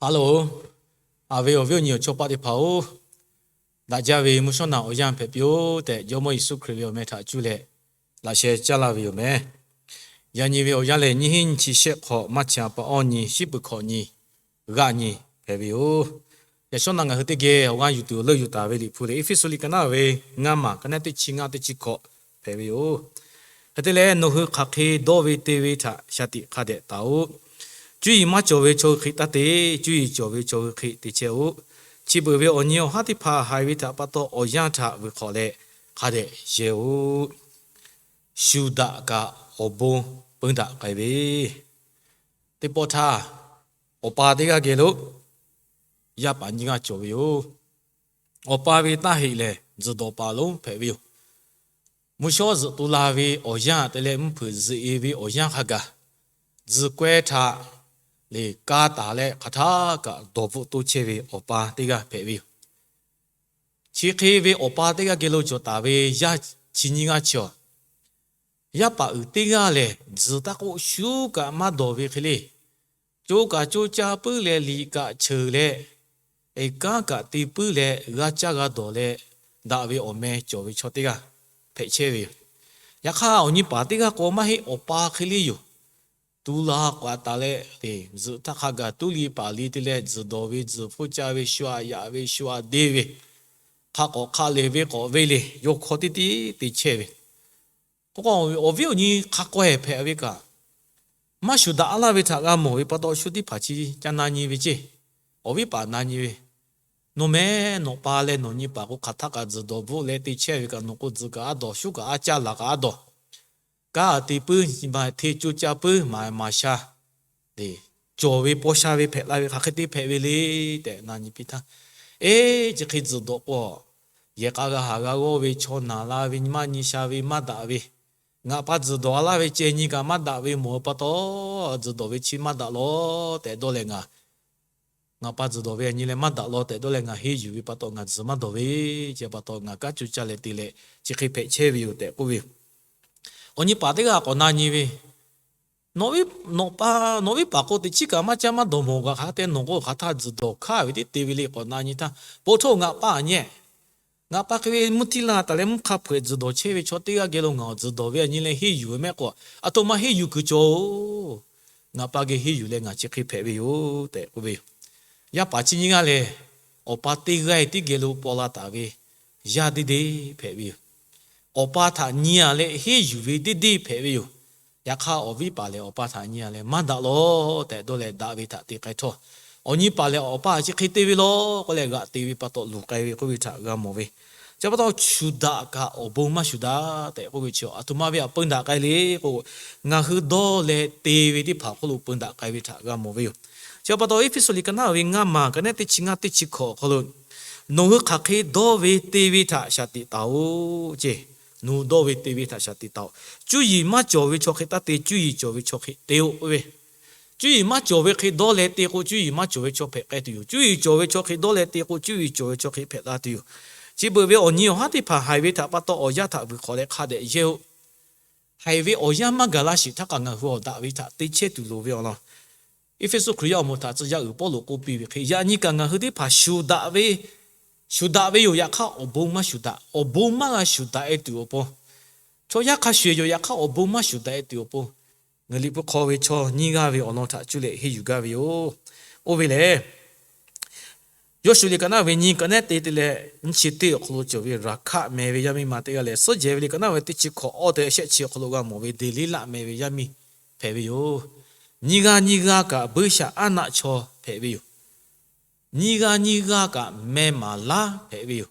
Hello, a ve awˬ viˉ awˬ nyi awˬ chawˇ paˆ teˇ hpaˍ-oˬ, daꞈ jaˇ ve mvuhˇ shawˉ naꞈ awˬ yanˇ hpehꞈ piˇ-oˆ tehꞈ, Jawˇmawˇ Yeˍsuˆ Hkriꞈ ve awˬ meh htaꞈ cuˇ leh laꞈ sheh caˇ laˇ ve yoˬ meh. Yaꞈ nyi ve awˬ yanˇ lehˬ, nyiˇ hinˉ nyiˇ chi shehˆ hk'awꞈ, March ha pa awˇ nyi, shiˉ peuˬ hkawꞈ nyi, g'aˆ nyi hpehꞈ ve yoˬ. Yaꞈ shawˉ naꞈ ngaˬ hui teˇ geh awˬ g'aˇ yuˬ tuˬ leuˆ yuˬ taˍ ve Liꞈ hpu lehˬ, Eˇfeˇsuꞈ liꞈ ka naˉ ve ngaˇ maˬ, ka naˉ teˇ chi ngaˇ teˇ chi hkawꞈ hpehꞈ ve yoˬ. Hk'e te leh, nawˬ hui hk'aˬ hk'e dawˇ ve te ve htaꞈ shaˍ tiꞈ hk'a dehꞈ taˍ-oꞈ. Cuˇ yiˍ maˇ cawˬ ve chaw hui hk'e taˇ te. Cuˇ yiˍ cawˬ ve chaw hui hk'e te chehˇ-oꞈ. Chi beuꞈ ve awˬ nyi awˬ haˉ teˇ hpaˍ haiˬ ve htaꞈ pa taw, awˬ yanˇ htaꞈ vuiˬ hk'awꞈ leh hk'a dehꞈ yehˇ-oꞈ. Shu daꞈ kaꞈ awˬ bon peun daꞈ k'ai ve, teˇ pawˆ htaˇ, awˬ pa teˇ g'aˇ geh lo yaˇ paˍ nyiˇ g'aˇ cawˬ ve yoˬ. Awˬ pa ve taˇ heꞈ lehˬ, tzuhˬ dawˬ paˍ lonˉ hpehꞈ ve yoˬ. Mvuhˇ shawˉ zuhꞈ tu la ve awˬ yanˇ te leh, mvuhˇ hpeuꞈ zuhꞈ-e ve awˬ yanˇ hk'a gaˬ, tzuhˬ kawehˇ htaꞈ leh ka taˍ leh, hk'aˬ htaˇ kaꞈ dawˬ bvuhꞈ toˇ chehˇ ve awˬ pa teˇ g'aˇ hpehꞈ ve yoˬ. Chi hk'e ve awˬ pa teˇ g'aˇ geh lo cawˬ taˍ ve yaˇ chi nyiˇ g'aˇ chi awˬ, yaˇ paˍ uiˍ teˇ g'aˇ lehˬ, tzuhˬ taˇ k'oˆ shuˉ kaꞈ maˇ dawˬ ve hk'e le, co kaꞈ co caˇ puiˉ leh, liꞈ kaꞈ cheuˬ leh, eˬ kanˉ kaꞈ te puiˉ leh, g'a caˇ g'a dawˬ leh daꞈ ve awˬ meh cawˬ ve chaw teˇ g'aˇ hpehꞈ chehˇ ve yoˬ. Yaꞈ hk'aˇ, awˬ nyi paˍ teˇ g'aˇ k'o maˇ heˆ, awˬ pa hk'e le yoˬ. Tu la k'awꞈ taˍ leh, zuhꞈ htaˇ hk'a gaˬ tuˉ liˇ paˍ liˇ te leh, tzuhˬ dawˬ ve, tzuhˬ hpfuhˇ caˇ ve, shu aꞈ yaꞈ ve, shu aꞈ deˇ ve, hk'a k'awꞈ hk'a lehˬ ve k'awꞈ ve le, yawˇ hk'aw teˇ tiˉ te chehˇ ve. K'o k'o, awˬ viˉ awˬ nyi hk'a k'awehˬ hpehꞈ ve kaꞈ, maˇ shuˍ daꞈ laˇ ve htaꞈ g'a mawˬ ve pa taw, shu teˇ hpaˍ chi ca na nyi ve ceˇ. Awˬ viˉ paˍ na nyi ve, Nawˬ meh nawˬ pa leh nawˬ nyi paˍ k'o, hk'aˬ htaˇ kaꞈ tzuhˬ dawˬ bvuhꞈ leh te chehˇ ve kaꞈ, nawˬ k'o tzuhˬ kaꞈ a dawˬ, shuˉ kaꞈ a caˇ, laˬ kaꞈ a dawˬ, kanˉ te puiˉ, nyi ma hteˇ co caˇ puiˉ, maˍ maˍ sha, cawˬ ve paw sha ve hpehꞈ la ve hk'aˬ hk'e te hpehꞈ ve le tehꞈ na nyi piˇ htaˇ, Eˇ, chi hk'e tzuhˬ dawˬ k'o, yehˬ k'a g'a haˍ g'a g'awˇ ve, chaw naˬ la ve, nyi ma nyi sha ve maˇ daꞈ ve, ngaˬ pa tzuhˬ dawˬ a laˇ ve ceh nyi kaꞈ maˇ daꞈ ve mawˬ ve pa taw, tzuhˬ dawˬ ve chi maˇ daꞈ law tehꞈ dawˇ leh ngaˬ, ngaˬ pa tzuhˬ dawˬ ve a nyi leh maˇ daꞈ law tehꞈ dawˇ leh ngaˬ henˇ yuˬ ve pa taw, ngaˬ tzuhˬ maˇ dawˬ ve, chi pa taw ngaˬ kanˉ co caˇ leh te leh chi hk'e hpehꞈ chehˇ ve yoˬ tehꞈ k'oˆ ve yoˬ. Awˬ nyi paˍ teˇ g'aˇ k'awꞈ na nyi ve, Nawˬ viˉ, nawˬ pa, nawˬ viˉ paˍ k'o teˇ chiˉ kaꞈ maˇ caˇ maˇ dawˬ mawˬ kaꞈ, hk'aˬ hk'e te nawˬ k'o hk'aˬ htaˇ tzuhˬ dawˬ hkaˇ ve tiˉ te ve le k'awꞈ na nyi htaˇ, Bon htoˇ, ngaˬ pa aꞈ nyi, ngaˬ pa hk'e ve mvuhˇ htiˇ la taˍ leh mvuhˇ hk'a hpeuꞈ tzuhˬ dawˬ chehˇ ve chaw teˇ g'aˇ geh lo ngaˬ awˬ tzuhˬ dawˬ ve a nyi leh henˇ yuˬ ve mehˆ k'o, aˬ htoꞈ ma henˇ yuˬ kuiˬ cawˬ-oˬ. Ngaˬ pa geh henˇ yuˬ leh ngaˬ chi hk'e hpehꞈ ve yoˬ tehꞈ k'oˆ ve yoˬ. Yaˇ paˍ chi nyiˇ g'aˇ lehˬ, awˬ pa teˇ g'aˇ tiˉ geh lo paw la taˍ ve yaˇ deˇ deˇ hpehꞈ ve yoˬ. Awˬ pa htaꞈ nyi-a leh henˇ yuˬ ve deˇ deˇ hpehꞈ ve yoˬ. Yaꞈ hk'aˇ, awˬ viˉ paˍ lehˬ awˬ pa htaꞈ nyi-a leh maˇ daꞈ law tehꞈ dawˇ leh daꞈ ve htaꞈ te k'ai htawˇ, awˬ nyi paˍ lehˬ awˬ pa chi hk'e te ve law k'oˆ leh g'aꞈ te ve pa taw luˬ k'ai ve k'oˆ ve htaꞈ g'a mawˬ ve. Chi pa taw, shuˍ daꞈ kaꞈ awˬ bon maˇ shuˍ daꞈ tehꞈ k'oˆ ve chi, aˬ htoꞈ ma ve htaꞈ peun daꞈ k'ai le k'o, ngaˬ hui dawˇ leh te ve teˇ hpaˍ hk'oˆ lo peun daꞈ k'ai ve htaꞈ g'a mawˬ ve yoˬ. Chi pa taw, Eˇfeˇsuꞈ liꞈ ka naˉ ve ngaˇ maˬ, ka naˉ teˇ chi ngaˇ teˇ chi hkawꞈ awˬ hk'aw lo, Nawˬ hui hk'aˬ hk'e dawˇ ve te ve htaꞈ shaˍ tiꞈ taˍ-oꞈ ceˇ. Nawˬ hui dawˇ ve te ve htaꞈ shaˍ tiꞈ taˍ-oꞈ. Cuˇ yiˍ maˇ cawˬ ve chaw hk'e taˇ te, cuˇ yiˍ cawˬ ve chaw hk'e te-oꞈ k'oˆ ve. Cuˇ yiˍ maˇ cawˬ ve hk'e dawˇ leh te k'o, cuˇ yiˍ maˇ cawˬ ve chaw hpehꞈ k'ai tuˬ yoˬ. Cuˇ yiˍ cawˬ ve chaw hk'e dawˇ leh te k'o, cuˇ yiˍ cawˬ ve chaw hk'e hpehꞈ la tuˬ yoˬ. Chi beuꞈ ve awˬ nyi awˬ haˉ teˇ hpaˍ haiˬ ve htaꞈ pa taw awˬ yanˇ htaꞈ vuiˬ hk'awꞈ leh hk'a dehꞈ yehˇ-oˆ. Haiˬ ve awˬ yanˇ maˇ gaˬ laˇ sheˍ htaˇ kaꞈ ngaˬ hui awˬ daꞈ ve htaꞈ te chehˇ tuˬ loˍ ve awˬ lawn, Eˇfeˇsuꞈ Hkriꞈ yaˇ awˬ moˍ htaꞈ tcuh yaˇ uiˍ Pawˇluꞈ k'oˆ piˇ ve hk'e, yaꞈ nyi kaꞈ ngaˬ hui teˇ hpaˍ shuˍ daꞈ ve, shuˍ daꞈ ve yoˬ. Yaꞈ hk'aˇ, awˬ bon maˇ shuˍ daꞈ. Awˬ bon maˇ g'a shuˍ daꞈ-e tuˬ awˬ pon, chaw yaˇ hk'a shuˍ-eˬ yoˬ. Yaꞈ hk'aˇ, awˬ bon maˇ shuˍ daꞈ-e tuˬ awˬ pon, ngaˬ hui Liꞈ hpu hk'aw ve chaw nyiˇ g'aˇ ve awˬ lawn htaꞈ cuˇ leh henˇ yuˬ gaˇ ve yoˬ. Oˇ ve lehˬ, Yawˇshuˍ liꞈ ka naˉ ve nyi, ka naˉ te te leh nyiˇ chi teˇ awˬ hk'aw lo cawˬ ve Raˍhkaˆ meh ve yaˇ miˇ ma teˇ g'aˇ lehˬ, Suhˉ jehˬ ve liꞈ ka naˉ ve teˇ chi hkawꞈ awˇ te shehˆ chi awˬ hk'aw lo g'a mawˬ ve Deˍliˉlaˆ meh ve yaˇ miˇ hpehꞈ ve yoˬ. Nyiˇ g'aˇ nyiˇ g'aˇ kaꞈ buiˇshaˆaˉnaˆ chaw hpehꞈ ve yoˬ. Nyiˇ g'aˇ nyiˇ g'aˇ kaꞈ meh maˍ laˉ hpehꞈ ve yoˬ.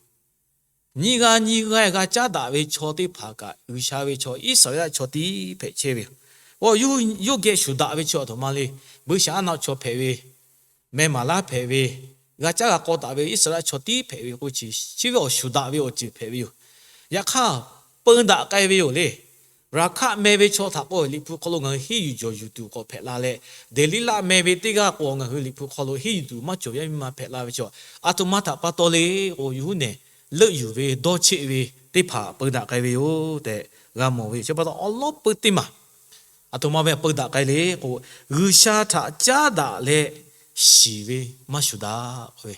Nyiˇ g'aˇ nyiˇ g'aˇ g'a caˉ daꞈ ve chaw teˇ hpaˍ kaꞈ, G'uiˬsha ve chaw, Iˉsaˍreˍlaˆ chaw tiˉ hpehꞈ chehˇ ve yoˬ. Yawˇ geh shuˍ daꞈ ve chi aˬ htoꞈ ma le. Buiˇshaˆaˉnaˆ chaw hpehꞈ ve, meh maˍ laˉ hpehꞈ ve, g'a caˉ g'a k'aw taˍ ve Iˉsaˍreˍlaˆ chaw tiˉ hpehꞈ ve k'o, chi chi ve awˬ shuˍ daꞈ ve awˬ ceuˬ hpehꞈ ve yoˬ. Yaꞈ hk'aˇ, peun daꞈ k'ai ve yoˬ le. Raˍhkaˆ meh ve chaw htaꞈ k'o, Liꞈ hpu hk'aw lo ngaˬ hui henˇ yuˬ jawˬ yuˬ tuˬ k'awꞈ hpehꞈ la leh, Deˍliˉlaˆ meh ve teˇ g'aˇ k'o, ngaˬ hui Liꞈ hpu hk'aw lo henˇ yuˬ tuˬ maˇ cawˬ yaˇ miˇ ma hpehꞈ la ve chaw, aˬ htoꞈ ma htaꞈ pa taw le k'o, yawˇ huiˉ nehˬ leuˆ yuˬ ve dawˇ cheˆ ve teˇ hpaˍ peun daꞈ k'ai ve yoˬ tehꞈ g'a mawˬ ve yoˬ. Chi pa taw awˬ lawn peu teˇ maˬ aˬ htoꞈ ma ve peun daꞈ k'ai le k'o, G'uiˬsha htaꞈ caˉ daꞈ leh shiˍ ve maˇ shuˍ daꞈ k'oˆ ve,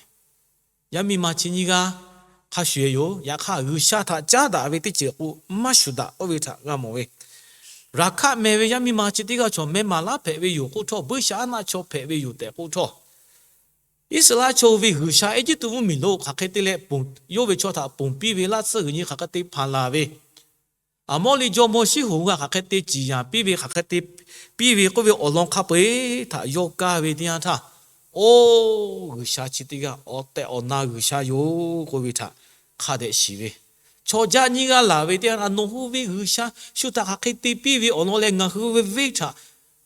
yaˇ miˇ ma chi nyiˇ g'aˇ hk'a shuˍ e yoˬ. Yaꞈ hk'aˇ, G'uiˬsha htaꞈ caˉ daꞈ ve teˇ ceuˬ k'o maˇ shuˍ daꞈ k'oˆ ve htaꞈ g'a mawˬ ve, Raˍhkaˆ meh ve yaˇ miˇ ma chi teˇ g'aˇ chaw meh maˍ laˉ hpehꞈ ve yoˬ k'oˆ htawˇ, buiˇshaˆaˉnaˆ chaw hpehꞈ ve yoˬ tehꞈ k'oˆ htawˇ, Iˉsaˍreˍlaˆ chaw ve G'uiˬsha Eˇjiˇtuꞈ mvuhˇmiˬ lo hk'aˬ hk'e te leh ponˬ, yawˇ ve chaw htaꞈ ponˬ piˇ ve laˇ tsuhˇ g'uiˬ nyi hk'aˬ hk'e te hpanˍ laˬ ve, Aˍmawˇliˆ jawˇmawˇ Siˉhoꞈ g'a hk'aˬ hk'e te ciˍ yanˍ piˇ ve, hk'aˬ hk'e te piˇ ve k'oˆ ve awˬ lawn hk'a peu eˬ htaꞈ yawˇ kaˇ ve teˇ yanˇ htaˇ, oˇ G'uiˬsha chi teˇ g'aˇ awˬ tehˬ awˬ na G'uiˬsha yoˬ k'oˆ ve htaꞈ hk'a dehꞈ shiˍ ve, chaw jaˆ nyiˇ g'aˇ laˬ ve teˇ yanˇ htaˇ, nawˬ hui ve G'uiˬsha shu htaꞈ hk'aˬ hk'e te piˇ ve awˬ lawn leh ngaˬ hui ve venˇ htaꞈ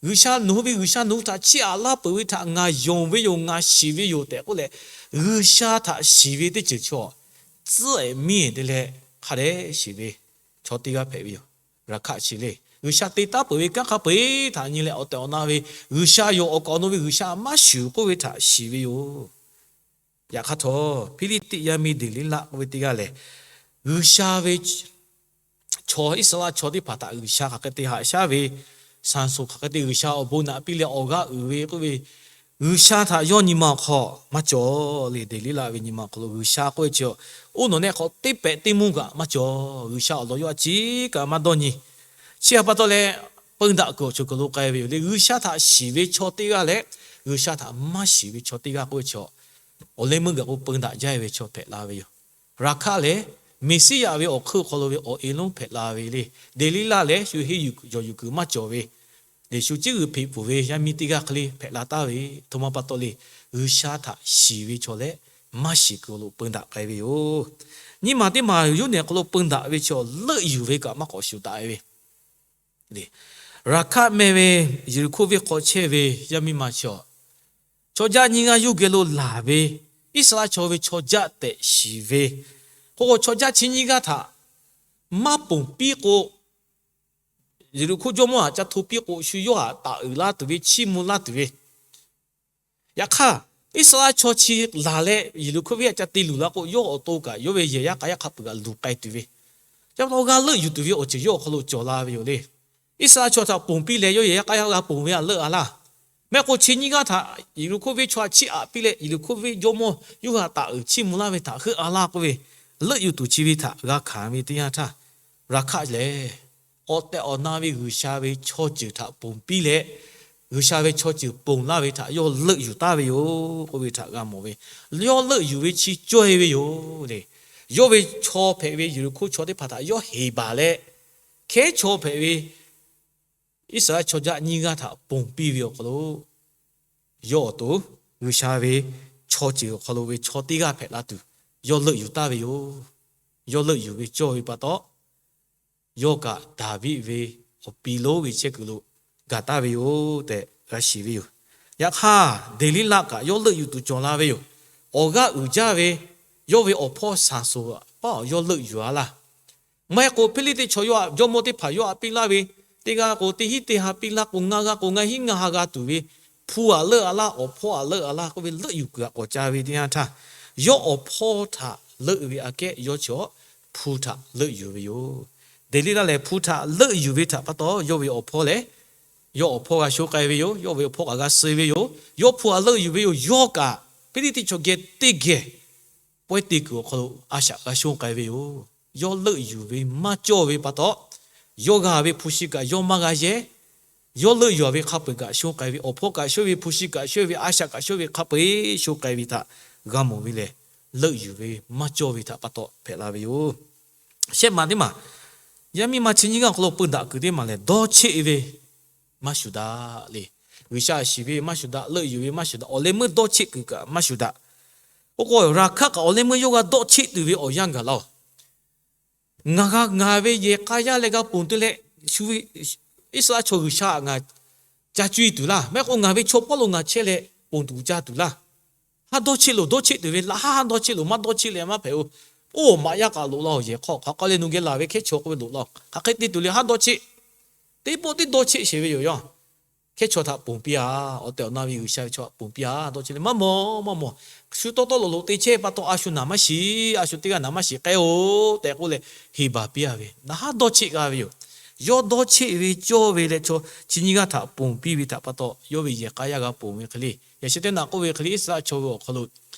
G'uiˬsha, nawˬ hui ve G'uiˬsha nawˬ hui htaꞈ chiˇ aꞈ laˇ peuˬ ve htaꞈ ngaˬ yonˍ ve yoˬ, ngaˬ shiˍ ve yoˬ tehꞈ k'oˆ leh, G'uiˬsha htaꞈ shiˍ ve teˇ ceuˬ chaw tcuhˉ ehˍ miˇ ehˍ te leh hk'a dehꞈ shiˍ ve chaw teˇ g'aˇ hpehꞈ ve yoˬ. Raˍhkaˆ chi le, G'uiˬsha te taˉ peuˬ ve kanˉ hk'a peu eˬ htaꞈ nyi leh awˬ tehˬ awˬ na ve G'uiˬsha yoˬ, awˬ kaˍ awˬ nu ve G'uiˬsha maˇ shuˍ k'oˆ ve htaꞈ shiˍ ve yoˬ. Yaꞈ hk'aˇ htawˇ, Hpiˇliˇtiˆ yaˇ miˇ Deˍliˇlaˆ k'oˆ ve teˇ g'aˇ lehˬ, G'uiˬsha ve chaw, Iˉsaˍreˍlaˆ chaw teˇ hpaˍ htaꞈ G'uiˬsha hk'aˬ hk'e te haꞈ shaˉ ve, Saˍsonˍ hk'aˬ hk'e te G'uiˬsha awˬ bon naꞈ piˇ leh awˬ g'aˇ uiˍ ve k'oˆ ve, G'uiˬsha htaꞈ yawˇ nyi ma awˬ hk'aw maˇ cawˬ le. Deˍliˇlaˆ ve nyi ma awˬ hk'aw lo G'uiˬsha k'oˆ ve chi, oˇ nawˬ nehˆ hk'aw teˇ pehꞈ teˇ mvuhˇ kaꞈ maˇ cawˬ. G'uiˬsha awˬ lawn yawˇ a ciˉ kaꞈ maˇ dawˇ nyi. Chi htaꞈ pa taw leh, peun daꞈ kuiˬ awˬ ceuˬ kuiˬ lo k'ai ve yoˬ le. G'uiˬsha htaꞈ shiˍ ve chaw teˇ g'aˇ leh G'uiˬsha htaꞈ maˇ shiˍ ve chaw teˇ g'aˇ k'oˆ ve chi, awˬ leh meuˇ gaˬ k'o peun daꞈ jaˇ ve chaw hpehꞈ la ve yoˬ. Raˍhkaˆ lehˬ, Meˍsiˉyaꞈ ve awˬ hk'eun awˬ hk'aw lo ve awˬ e lonˉ hpehꞈ la ve le. Deˍliˇlaˆ lehˬ, shu henˇ yuˬ yawˬ yuˬ kuiˬ maˇ cawˬ ve, lehˬ shu ciˉ g'uiˬ hpeꞈ pfuhˍ ve yaˇ miˇ teˇ g'aˇ hk'e le hpehꞈ la taˍ ve, aˬ htoꞈ ma pa taw le, G'uiˬsha htaꞈ shiˍ ve chaw leh maˇ shiˍ kuiˬ lo peun daꞈ k'ai ve yoˬ. Nyiˇ maˬ teˇ maˬ yawˇ nehˬ hk'aw lo peun daꞈ ve chaw leuˆ yuˬ ve kaꞈ maˇ k'awꞈ shuˍ daꞈ ve Raˍhkaˆ meh ve Yeˍriˆhkoˇ venˇ hk'aw chehˇ ve yaˇ miˇ ma chi, chaw jaˆ nyiˇ g'aˇ yawˇ geh lo laˬ ve, Iˉsaˍreˍlaˆ chaw ve chaw jaˆ tehꞈ shiˍ ve, k'o k'o chaw jaˆ chi nyiˇ g'aˇ htaꞈ maˇ ponˬ piˇ k'o, Yeˍriˆhkoˇ jawˇmawˇ htaꞈ ca hto piˇ k'o, shu yawˇ htaꞈ taˍ uiˍ laˇ tuˬ ve, chiˇ mvuh laˇ tuˬ ve, yaꞈ hk'aˇ, Iˉsaˍreˍlaˆ chaw chi laˬ leh Yeˍriˆhkoˇ venˇ htaꞈ ca te luˬ la k'o, yawˇ awˬ to kaꞈ yawˇ ve yehˬ yaˇ k'a yaˇ hk'a peuˬ kaꞈ luˬ k'ai tuˬ ve, ca pa taw g'a leuˆ yuˬ tuˬ ve awˬ ceuˬ yawˇ awˬ hk'aw lo cawˬ la ve yoˬ le. Iˉsaˍreˍlaˆ chaw htaꞈ ponˬ piˇ leh yawˇ yehˬ yaˇ k'a yaˇ g'a ponˬ ve htaꞈ leuˆ a laˇ. Maˇ heˆ k'o chi nyiˇ g'aˇ htaꞈ Yeˍriˆhkoˇ venˇ chaw htaꞈ chiˇ aꞈ piˇ leh Yeˍriˆhkoˇ venˇ jawˇmawˇ yawˇ htaꞈ taˍ uiˍ chiˇ mvuh laˇ ve htaꞈ heuˆ a laˇ k'oˆ ve, leuˆ yuˬ tuˬ chi ve htaꞈ g'a hkanˍ ve teˇ yanˇ htaˇ, Raˍhkaˆ lehˬ, awˬ tehˬ awˬ na ve G'uiˬsha ve chaw ceuˬ htaꞈ ponˬ piˇ leh, G'uiˬsha ve chaw ceuˬ ponˬ laˇ ve htaꞈ yawˇ leuˆ yuˬ taˍ ve yoˬ k'oˆ ve htaꞈ g'a mawˬ ve, yawˇ leuˆ yuˬ ve chi cawˇ e ve yoˬ le. Yawˇ ve chaw hpehꞈ ve Yeˍriˆhkoˇ chaw teˇ hpaˍ htaꞈ yawˇ heˍ baˬ leh, hkehˉ chaw hpehꞈ ve Iˉsaˍreˍlaˆ chaw jaˆ nyiˇ g'aˇ htaꞈ ponˬ piˇ ve awˬ hk'aw lo, yawˇ awˬ to G'uiˬsha ve chaw ceuˬ awˬ hk'aw lo ve chaw teˇ g'aˇ hpehꞈ la tuˬ, yawˇ leuˆ yuˬ taˍ ve yoˬ. Yawˇ leuˆ yuˬ ve cawˇ ve pa taw, yawˇ kaꞈ Daˍviˆ ve awˬ pi lonˉ ve chehˇ kuiˬ lo gaˬ taˍ ve yoˬ tehꞈ g'a shiˍ ve yoˬ. Yaꞈ hk'aˇ, Deˍliˇlaˆ kaꞈ yawˇ leuˆ yuˬ tuˬ cawˬ la ve yoˬ. Awˬ g'aˇ uiˍ jaˇ ve yawˇ ve awˬ hpawˇ Saˍsonˍ paˇ awˬ yawˇ leuˆ yuˬ a laˇ. Maˇ heˆ k'o, Hpiˇliˇtiˆ chaw yawˇ htaꞈ jawˇmawˇ teˇ hpaˍ yawˇ htaꞈ piˇ laˇ ve, teˇ g'aˇ k'o teˇ hinˉ teˇ ha piˇ laˇ k'o, ngaˇ g'aˇ k'o ngaˇ hinˉ ngaˇ ha g'a tuˬ ve, hpu htaꞈ leuˆ a laˇ, awˬ hpawˇ htaꞈ leuˆ a laˇ k'oˆ ve leuˆ yuˬ kuiˬ htaꞈ k'awꞈ ca ve teˇ yanˇ htaˇ, yawˇ awˬ hpawˇ htaꞈ leuˆ ve aꞈ kehˉ yawˇ chi hpu htaꞈ leuˆ yuˬ ve yoˬ. Deˍliˇlaˆ lehˬ, hpu htaꞈ leuˆ yuˬ ve htaꞈ pa taw, yawˇ ve awˬ hpawˇ lehˬ, yawˇ awˬ hpawˇ g'a shonˇ k'ai ve yoˬ. Yawˇ ve awˬ hpawˇ kaꞈ g'a suh ve yoˬ. Yawˇ hpu htaꞈ leuˆ yuˬ ve yoˬ. Yawˇ kaꞈ Hpiˇliˇtiˆ chaw geh teˇ geh pawehˇ te kuiˬ awˬ hk'aw lo a shaꞈ g'a shonˇ k'ai ve yoˬ. Yawˇ leuˆ yuˬ ve maˇ cawˇ ve pa taw, yawˇ g'a ve hpu shi kaꞈ yawˇ maˇ g'a yehˇ. Yawˇ leuˆ yuˬ ve hk'a peu-eˬ kaꞈ shonˇ k'ai ve, awˬ hpawˇ kaꞈ shonˇ ve, hpu shi kaꞈ shonˇ ve, a shaꞈ kaꞈ shonˇ ve hk'a peu-eˬ shonˇ k'ai ve htaꞈ g'a mawˬ ve lehˬ, leuˆ yuˬ ve maˇ cawˇ ve htaꞈ pa taw hpehꞈ la ve yoˬ. Shehˆ maˬ teˇ maˬ, yaˇ miˇ ma chi nyiˇ g'aˇ awˬ hk'aw lo peun daꞈ kuiˬ teˇ maˬ lehˬ, dawˇ cheˆ ve maˇ shuˍ daꞈ le. G'uiˬsha shiˍ ve maˇ shuˍ daꞈ, leuˆ yuˬ ve maˇ shuˍ daꞈ, awˬ leh meuˇ dawˇ cheˆ kuiˬ kaꞈ maˇ shuˍ daꞈ. Oˇ k'o, Raˍhkaˆ kaꞈ awˬ leh meuˇ yawˇ g'a dawˇ cheˆ tuˬ ve awˬ yanˇ gaˬ laˇ-oˬ. Ngaˬ g'a ngaˬ ve yehˬ k'a yaˇ leh g'a ponˬ te leh, Iˉsaˍreˍlaˆ chaw G'uiˬsha htaꞈ ngaˬ ca cuˇ e tuˬ laˇ. Maˇ heˆ k'o, ngaˬ ve chaw pawˇ lo ngaˬ chehˇ leh ponˬ tuˬ ca tuˬ laˇ. Haˉ dawˇ cheˆ loˬ, dawˇ cheˆ tuˬ ve laꞈ haˉ haˉ dawˇ cheˆ loˬ, maˇ dawˇ cheˆ leh maˇ hpehꞈ-oˬ. Oˇ maꞈ yaˇ kaꞈ loꞈ laˇ-oˬ, yehˬ hk'aw hk'aˬ hk'aw leh nu geh laˬ ve hkehˉ chaw k'oˆ ve loꞈ laˇ-oˬ. Hk'aˬ hk'e te tuˬ le, haˉ dawˇ cheˆ. Teˇ pawˆ tiˉ dawˇ cheˆ sheˍ ve yoˬ. Yawˇ hkehˉ chaw htaꞈ ponˬ piˇ-a, awˬ tehˬ awˬ na ve G'uiˬsha ve chaw htaꞈ ponˬ piˇ-a, dawˇ cheˆ leh maˇ mawˬ, maˇ mawˬ. Shu tawˇ tawˇ loꞈ loꞈ te chehˇ pa taw, a shu naˍ maˇ shiˍ, a shu teˇ g'aˇ naˍ maˇ shiˍ k'ai-oˬ tehꞈ k'oˆ leh heˍ baˬ piˇ-a ve, naˍ haˉ dawˇ cheˆ g'a ve yoˬ. Yawˇ dawˇ cheˆ ve cawˇ ve leh chaw chi nyiˇ g'aˇ htaꞈ ponˬ piˇ ve htaꞈ pa taw, yawˇ ve yehˬ k'a yaˇ g'a ponˬ ve hk'e le, Yaꞈ sheh teˇ naꞈ k'oˆ ve hk'e le, Iˉsaˍreˍlaˆ chaw ve awˬ hk'aw lo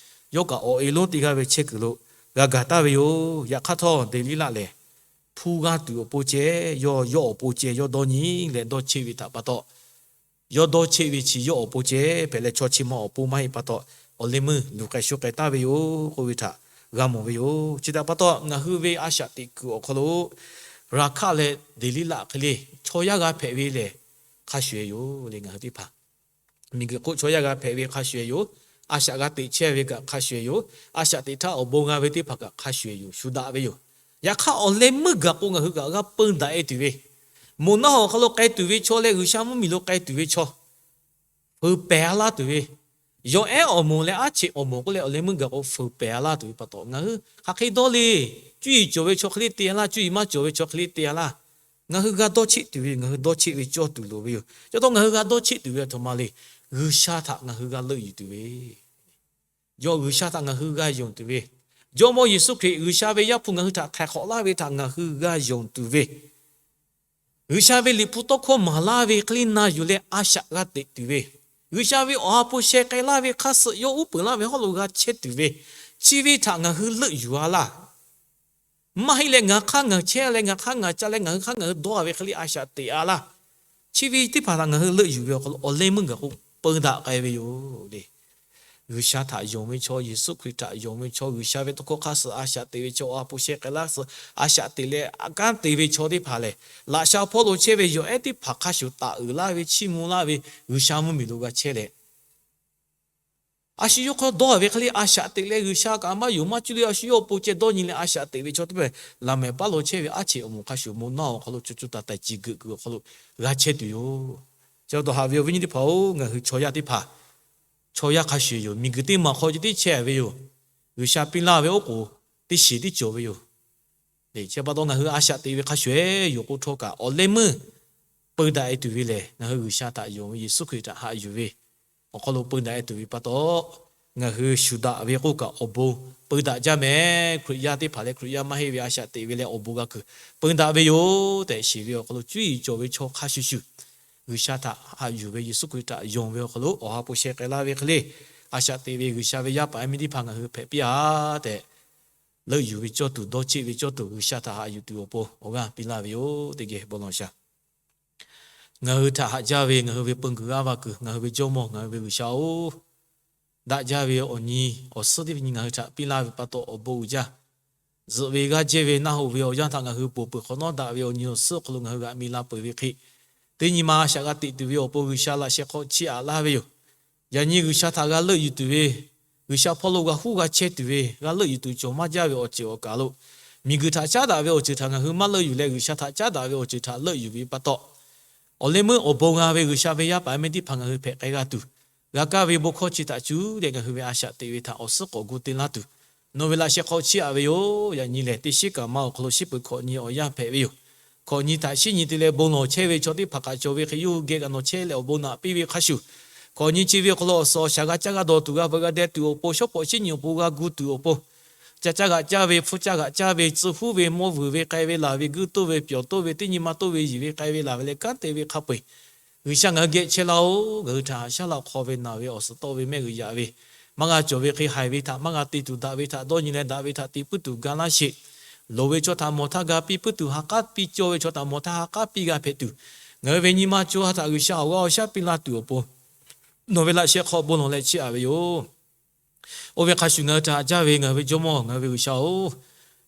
yawˇ kaꞈ awˬ e lonˉ teˇ g'aˇ ve chehˇ kuiˬ lo g'a gaˬ taˍ ve yoˬ. Yaꞈ hk'aˇ htawˇ, Deˍliˉlaˆ lehˬ hpu g'aˇ tuˬ awˬ pon ceh, yawˇ yawˇ awˬ pon ceh yawˇ dawˇ nyi leh dawˇ cheˆ ve htaꞈ pa taw, yawˇ dawˇ cheˆ ve chi yawˇ awˬ pon ceh hpehꞈ leh chaw chi ma awˬ pon maˇ heˆ pa taw, awˬ leh meuˇ luˬ k'ai shu k'ai taˍ ve yoˬ k'oˆ ve htaꞈ g'a mawˬ ve yoˬ. Chi htaꞈ pa taw, ngaˬ hui ve a shaꞈ teꞈ kuiˬ awˬ hk'aw lo Raˍhkaˆ leh Deˍliˉlaˆ hk'e le chaw yaˇ g'a hpehꞈ ve lehˬ hk'a shuˍ shuˍ yoˬ le. Ngaˬ hui teˇ hpaˍ miˬguiˬ hk'oˆ chaw yaˇ g'a hpehꞈ ve hk'a shuˍ shuˍ yoˬ. A shaꞈ g'a teꞈ chehˇ ve kaꞈ hk'a shuˍ shuˍ yoˬ. A shaꞈ teꞈ htaˇ awˬ bon g'a ve teˇ hpaˍ kaꞈ hk'a shuˍ shuˍ yoˬ. Shu daꞈ ve yoˬ. Yaꞈ hk'aˇ, awˬ leh meuˇ gaˬ k'o ngaˬ hui kaꞈ g'a peu daꞈ e tuˬ ve, moˬ naˆ hoꞈ awˬ hk'aw lo k'ai tuˬ ve chaw leh G'uiˬsha mvuhˇmiˬ lo k'ai tuˬ ve chaw feu pehˍ a laˇ tuˬ ve, yawˬ ehˉ awˬ moˍ leh aˉ cheꞈ awˬ moˍ k'oˆ leh awˬ leh meuˇ gaˬ k'o feu pehˍ a laˇ tuˬ ve pa taw, ngaˬ hui hk'aˬ hk'e dawˇ le. Cuˇ yiˍ cawˬ ve chaw hk'e le te a laˇ, cuˇ yiˍ maˇ cawˬ ve chaw hk'e le te a laˇ. Ngaˬ hui g'a dawˇ cheˆ tuˬ ve, ngaˬ hui dawˇ cheˆ ve cawˇ tuˬ loˍ ve yoˬ. Chi pa taw ngaˬ hui g'a dawˇ cheˆ tuˬ ve a htoꞈ ma le. G'uiˬsha htaꞈ ngaˬ hui g'a leuˆ yuˬ tuˬ ve, yawˇ G'uiˬsha htaꞈ ngaˬ hui g'a yonˍ tuˬ ve, Jawˇmawˇ Yeˍsuˆ Hkriꞈ G'uiˬsha ve Yaˇ hpu ngaˬ hui htaꞈ htaiˍ hk'awꞈ laˇ ve htaꞈ ngaˬ hui g'a yonˍ tuˬ ve, G'uiˬsha ve Liꞈ hpu tawˇ hkawˇ maˍ laˇ ve hk'e le na yuˬ leh a shaꞈ g'a teꞈ tuˬ ve, G'uiˬsha ve awˬ ha hpu sheh k'ai laˇ ve hk'aˇ suh yawˇ uˉ peunˍ laˇ ve hawˉ lo g'a chehˇ tuˬ ve, chi ve htaꞈ ngaˬ hui leuˆ yuˬ a laˇ. Maˇ heˆ leh ngaˬ hk'aˇ ngaˬ chehˇ leh ngaˬ hk'aˇ ngaˬ ca leh ngaˬ hui hk'aˇ ngaˬ hui dawˇ a ve hk'e le a shaꞈ teꞈ a laˇ. Chi ve teˇ hpaˍ htaꞈ ngaˬ hui leuˆ yuˬ ve awˬ hk'aw lo awˬ leh meuˇ gaˬ k'o peu daꞈ k'ai ve yoˬ le. G'uiˬsha htaꞈ yonˍ ve chaw, Yeˍsuˆ Hkriꞈ htaꞈ yonˍ ve chaw, G'uiˬsha ve tawˇ hkawˇ hk'aˇ suh a shaꞈ teꞈ ve chaw, awˬ ha hpu sheh k'ai laˇ suh a shaꞈ teꞈ leh kanˉ te ve chaw teˇ hpaˍ lehˬ, laꞈ sha hpawˇ lo chehˇ ve yawˬ ehˉ teˇ hpaˍ hk'a shuˍ taˍ uiˍ laˇ ve, chiˇ mvuh laˇ ve, G'uiˬsha mvuhˇmiˬ lo g'a chehˇ leh, a shu yawˇ hk'aw dawˇ ve hk'e le a shaꞈ teꞈ leh G'uiˬsha kaꞈ maˇ yonˍ maˇ cuˇ le, a shu yawˇ awˬ pon ceh dawˇ nyi leh a shaꞈ teꞈ ve chaw teˇ hpaˍ laˬ mehˍ paˉ lo chehˇ ve aˉ cheꞈ awˬ moˍ hk'a shuˍ moˬ naˆ awˬ hk'aw lo co co taiˍ taiˍ ciˬ geuꞈ kuiˬ awˬ hk'aw lo g'a chehˇ tuˬ yoˬ. Chi pa taw haꞈ ve awˬ viˉ nyi teˇ hpaˍ-oˬ, ngaˬ hui chaw yaˇ teˇ hpaˍ chaw yaˇ hk'a shuˍ yoˬ. Miˬguiˬ teˇ maˬ hk'aw ceh tiˉ chehˇ ve yoˬ. G'uiˬsha piˇ laˇ ve oˉ k'oˍ teˇ shiˍ tiˉ cawˬ ve yoˬ. Chi pa taw ngaˬ hui a shaꞈ teꞈ ve hk'a shuˍ yoˬ k'o htawˇ kaꞈ awˬ leh meuˇ peu daꞈ e tuˬ ve lehˬ, ngaˬ hui G'uiˬsha htaꞈ yonˍ ve, Yeˍsuˆ Hkriꞈ htaꞈ haꞈ yuˬ ve awˬ hk'aw lo peu daꞈ e tuˬ ve pa taw, ngaˬ hui shuˍ daꞈ ve k'oˆ kaꞈ awˬ bon peu daꞈ jaˇ mehˍ. Hkriꞈ yaˇ teˇ hpaˍ leh Hkriꞈ yaˇ maˇ heˆ ve a shaꞈ teꞈ ve leh awˬ bon g'a kuiˬ peu daꞈ ve yoˬ tehꞈ shiˍ ve awˬ hk'aw lo cuˇ yiˍ cawˬ ve chaw hk'a shuˍ shuˍ, G'uiˬsha htaꞈ haꞈ yuˬ ve, Yeˍsuˆ Hkriꞈ htaꞈ yonˍ ve awˬ hk'aw lo awˬ ha hpu sheh k'ai laˇ ve hk'e le, a shaꞈ teꞈ ve G'uiˬsha ve yaˇ paˍ yaˇ miˇ teˇ hpaˍ ngaˬ hui hpehꞈ piˇ a tehꞈ, leuˆ yuˬ ve cawˇ tuˬ, dawˇ cheˆ ve cawˇ tuˬ, G'uiˬsha htaꞈ haꞈ yuˬ tuˬ awˬ pon awˬ g'aˇ piˇ laˇ ve yoˬ. Teˇ geh bon lawˬ shaˍ. Ngaˬ hui htaꞈ haꞈ jaˇ ve ngaˬ hui ve peu kuiˬ g'aˇ va kuiˬ, ngaˬ hui ve Jawˇmawˇ, ngaˬ hui ve G'uiˬsha-oˬ, daꞈ jaˇ ve awˬ nyi awˬ suhˉ teˇ nyi ngaˬ hui htaꞈ piˇ laˇ ve pa taw awˬ bon uiˍ jaˇ. Zuhꞈ ve g'aˇ jehˇ ve naˆ hoꞈ ve awˬ yanˇ htaꞈ ngaˬ hui ponˬ peuˬ hk'awꞈ nawˉ daꞈ ve awˬ nyi awˬ suhˉ awˬ hk'aw lo ngaˬ hui g'aꞈ mi la peuˬ ve hk'e, teˇ nyi ma a shaꞈ g'a teꞈ tuˬ ve awˬ pon G'uiˬsha laꞈ sheh hk'aw chiˇ aꞈ laˇ ve yoˬ. Yaꞈ nyi G'uiˬsha htaꞈ g'a leuˆ yuˬ tuˬ ve, G'uiˬsha hpawˇ lo g'a huˉ g'a chehˇ tuˬ ve, g'a leuˆ yuˬ tuˬ cawˬ maˇ jaˇ ve awˬ ceuˬ awˬ kaˍ lo, miˬguiˬ htaꞈ caˉ daꞈ ve awˬ ceuˬ htaꞈ ngaˬ hui maˇ leuˆ yuˬ leh, G'uiˬsha htaꞈ caˉ daꞈ ve awˬ ceuˬ htaꞈ leuˆ yuˬ ve pa taw, awˬ leh meuˇ awˬ bon g'a ve G'uiˬsha ve yaˇ paˍ yaˇ miˇ teˇ hpaˍ ngaˬ hui hpehꞈ k'ai g'a tuˬ, g'a kaˇ ve bon hkawˇ chi htaꞈ cuˇ leh ngaˬ hui ve a shaꞈ teꞈ ve htaꞈ awˬ suhˉ k'awꞈ gu te laˇ tuˬ, nawˬ ve laꞈ sheh hk'aw chiˇ aꞈ ve yoˬ. Yaꞈ nyi lehˬ, teˇ shiˉ kaꞈ ma awˬ hk'aw lo shiˉ peuˬ hkawꞈ nyi awˬ yanˇ hpehꞈ ve yoˬ. Hkawꞈ nyi htaꞈ shiˉ nyi te leh bon lawˬ chehˇ ve chaw teˇ hpaˍ kaꞈ cawˬ ve hk'e, yawˇ hui geh kaꞈ nawˬ chehˇ leh awˬ bon naꞈ piˇ ve hk'a shuˍ, hkawꞈ nyi chi ve awˬ hk'aw lo awˬ suhˍ awˬ shaˍ g'a caˇ g'a dawˬ tuˬ, g'a veuꞈ g'a deh tuˬ awˬ pon, shawˉ pawˍ shiˉ nyi awˬ pon g'a gu tuˬ awˬ pon, ca caˇ g'aꞈ caˇ ve, hpfuhˇ caˇ g'aꞈ caˇ ve, tcuh huˉ ve, mawˇ vuiˬ ve, k'ai ve laˬ ve, guiˇ toˇ ve, pyawˬ toˇ ve, teˇ nyi ma toˇ ve, yiˬ ve, k'ai ve laˬ ve leh kanˉ te ve hk'a peu-eˬ, G'uiˬsha ngaˬ hui geh chehˇ laˇ-oˬ. Ngaˬ hui htaꞈ haꞈ shaˉ laˇ hk'aw ve naˬ ve awˬ suhˍ tawˆ ve mehˆ g'uiˬ yaꞈ ve, maˇ g'a cawˬ ve hk'e haiˬ ve htaꞈ maˇ g'a te tuˬ, daꞈ ve htaꞈ dawˇ nyi leh daꞈ ve htaꞈ te puiˉ tuˬ ga laˇ sheˍ. Loˍ ve chaw htaꞈ mawˬ htaˇ ga piˇ puiˉ tuˬ, ha k'aˉ piˇ cawˇ ve chaw htaꞈ mawˬ htaˇ ha k'aˉ piˇ g'a hpehꞈ tuˬ, ngaˬ hui ve nyi ma co ha htaꞈ G'uiˬsha awˬ g'aˇ awˬ shaˉ piˇ laˇ tuˬ awˬ pon, nawˬ ve laꞈ sheh hk'aw bon lawˬ leh chiˇ aꞈ ve yoˬ. Oˇ ve hk'a shuˍ ngaˬ hui htaꞈ haꞈ jaˇ ve ngaˬ hui ve Jawˇmawˇ, ngaˬ hui ve G'uiˬsha-oˬ,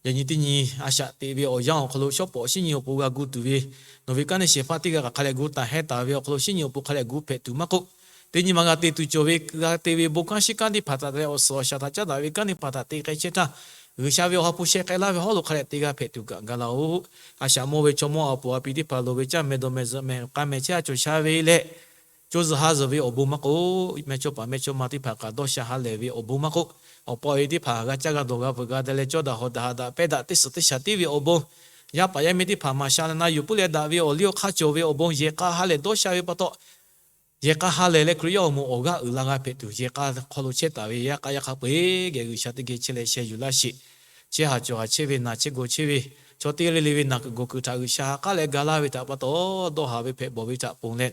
yaꞈ nyi teˇ nyi a shaꞈ teꞈ ve awˬ yanˇ awˬ hk'aw lo shawˉ pawˍ shiˉ nyi awˬ pon g'a gu tuˬ ve, nawˬ ve kanˉ neˇ shehˍ hpaˇ teˇ g'aˇ kaꞈ hk'a leh gu taˍ heh taˍ ve awˬ hk'aw lo shiˉ nyi awˬ pon hk'a leh gu hpehꞈ tuˬ maˇ k'oˆ, teˇ nyi ma g'a te tuˬ cawˬ ve, g'a te ve bon kanˉ shiˉ kanˉ teˇ hpaˍ htaꞈ leh awˬ suhˍ awˬ shaˍ htaꞈ caˉ daꞈ ve kanˉ teˇ hpaˍ htaꞈ te k'ai chehˇ htaˇ, G'uiˬsha ve awˬ ha hpu sheh k'ai laˇ ve hawˉ lo hk'a leh te g'a hpehꞈ tuˬ kaꞈ ga laˇ-oˬ. A shaꞈ mawˇ ve chaw mawˇ a puˍ a pi teˇ hpaˍ loˍ ve caˇ mehˍ dawˬ mehˍ zuhꞈ mehˍ k'a mehˍ chehˇ a cawˬ sha ve leh, co zuhˬ ha zuhˬ ve awˬ bon maˇ k'oˆ, mehˇ chawˇ paˍ mehˇ chawˇ ma teˇ hpaˍ kaꞈ dawˇ sha ha lehˬ ve awˬ bon maˇ k'oˆ, awˬ pa awˬ e teˇ hpaˍ g'a caˇ g'a dawˬ g'a veuꞈ g'a deh leh cawˇ daꞈ hawˍ daꞈ ha daꞈ pehˇ daꞈ teˇ suhˍ teˇ shaˍ tiˉ ve awˬ bon, yaˇ paˍ yaˇ miˇ teˇ hpaˍ maˍ sha leh na yuˬ puiˉ leh daꞈ ve awˬ liˇ awˬ hk'aˇ cawˬ ve awˬ bon yehˬ k'a ha lehˬ dawˇ sha ve pa taw, yehˬ k'a ha lehˬ leh Hkriꞈ yaˇ awˬ moˍ awˬ g'aˇ uiˍ la g'a hpehꞈ tuˬ, yehˬ k'a hk'aw lo chehˇ taˍ ve yaˇ k'a yaˇ hk'a peu-eˬ geh G'uiˬsha teˇ geh chehˇ leh sheh yuˬ laˇ sheˍ. Chehˇ haˍ cawˬ haˍ chehˇ ve naˬ chehˇ gawˬ chehˇ ve, chaw teˇ g'aˇ le le ve naˬ kuiˬ gawˬ kuiˬ htaꞈ G'uiˬsha ha k'aˉ leh ga laˇ ve htaꞈ pa taw, dawˇ haˍ ve hpehꞈ bawˬ ve htaꞈ ponˬ leh,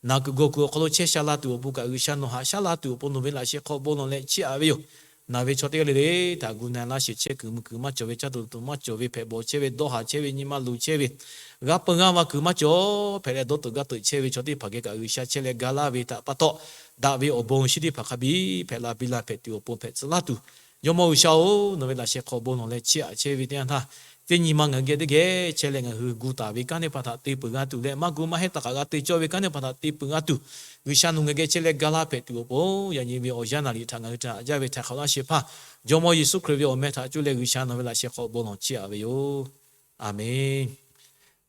naˬ kuiˬ gawˬ kuiˬ awˬ hk'aw lo chehˇ sha la tuˬ awˬ pon kaꞈ G'uiˬsha nawˬ haꞈ shaˉ laˇ tuˬ awˬ pon nawˬ ve laꞈ sheh hk'aw bon lawˬ leh chiˇ aꞈ ve yoˬ. Naˬ ve chaw teˇ g'aˇ le le htaꞈ gu na laˇ sheˍ chehˇ kuiˬ mvuh kuiˬ maˇ cawˬ ve, caˇ tuˬ tuˬ maˇ cawˬ ve, hpehꞈ bawˬ chehˇ ve, dawˇ haˍ chehˇ ve, nyi ma luˬ chehˇ ve, g'a peu g'a va kuiˬ maˇ cawˬ hpehꞈ leh dawˇ teuꞈ gaˇ teuꞈ chehˇ ve chaw teˇ hpaˍ geh kaꞈ G'uiˬsha chehˇ leh ga laˇ ve htaꞈ pa taw, daꞈ ve awˬ bon awˬ shinˉ teˇ hpaˍ hk'a biˇ hpehꞈ la biˇ la hpehꞈ tuˬ awˬ pon hpehꞈ tcuh laˇ tuˬ, Jawˇmawˇ G'uiˬsha-oˬ, nawˬ ve laꞈ sheh hk'aw bon lawˬ leh chiˇ aꞈ chehˇ ve teˇ yanˇ htaˇ, teˇ nyi ma ngaˬ hui geh teˇ geh chehˇ leh ngaˬ hui gu taˍ ve kanˉ teˇ hpaˍ htaꞈ te peuˬ g'a tuˬ leh maˇ gu maˇ heˆ taˍ kaꞈ g'a te cawˇ ve kanˉ teˇ hpaˍ htaꞈ te peuˬ g'a tuˬ, G'uiˬsha nawˬ ngaˬ geh chehˇ leh ga laˇ hpehꞈ tuˬ awˬ pon yaꞈ nyi ve awˬ yanˇ naˍ riˍ htaꞈ ngaˬ hui htaꞈ haꞈ jaˇ ve htaiˍ hk'awꞈ laˇ shehˍ hpaˇ, Jawˇmawˇ Yeˍsuˆ Hkriꞈ ve awˬ meh htaꞈ cuˇ leh G'uiˬsha nawˬ ve laꞈ sheh hk'aw bon lawˬ chiˇ aꞈ ve yoˬ. A menˬ.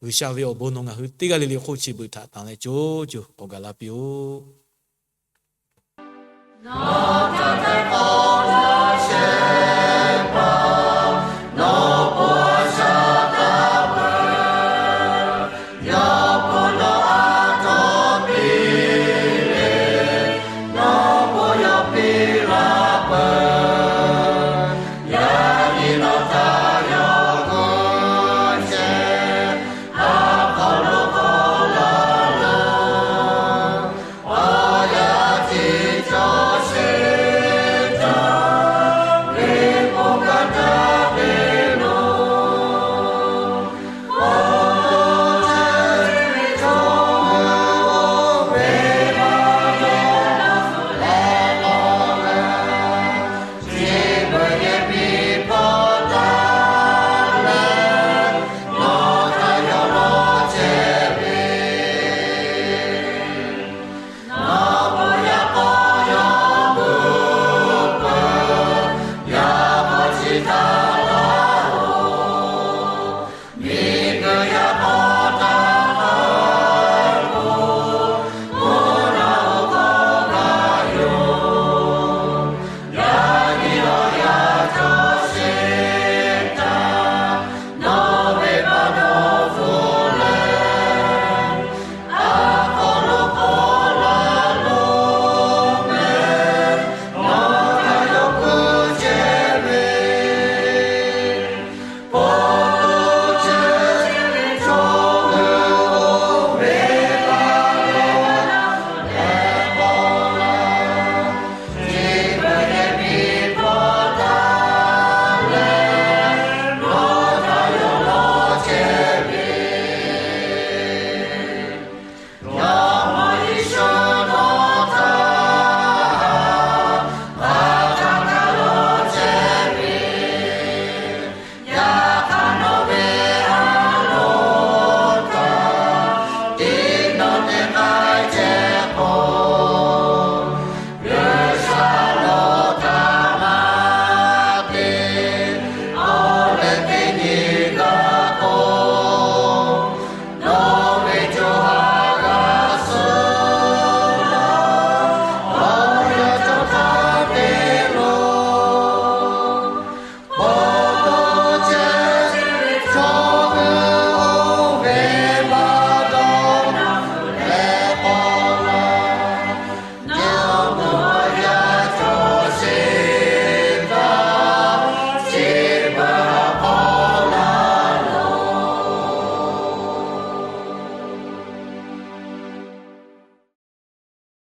G'uiˬsha ve awˬ bon nawˬ ngaˬ hui teˇ g'aˇ le le hk'oˆ chi beuꞈ htaꞈ tanˬ leh co co k'awꞈ gaˬ la piˇ-oˆ.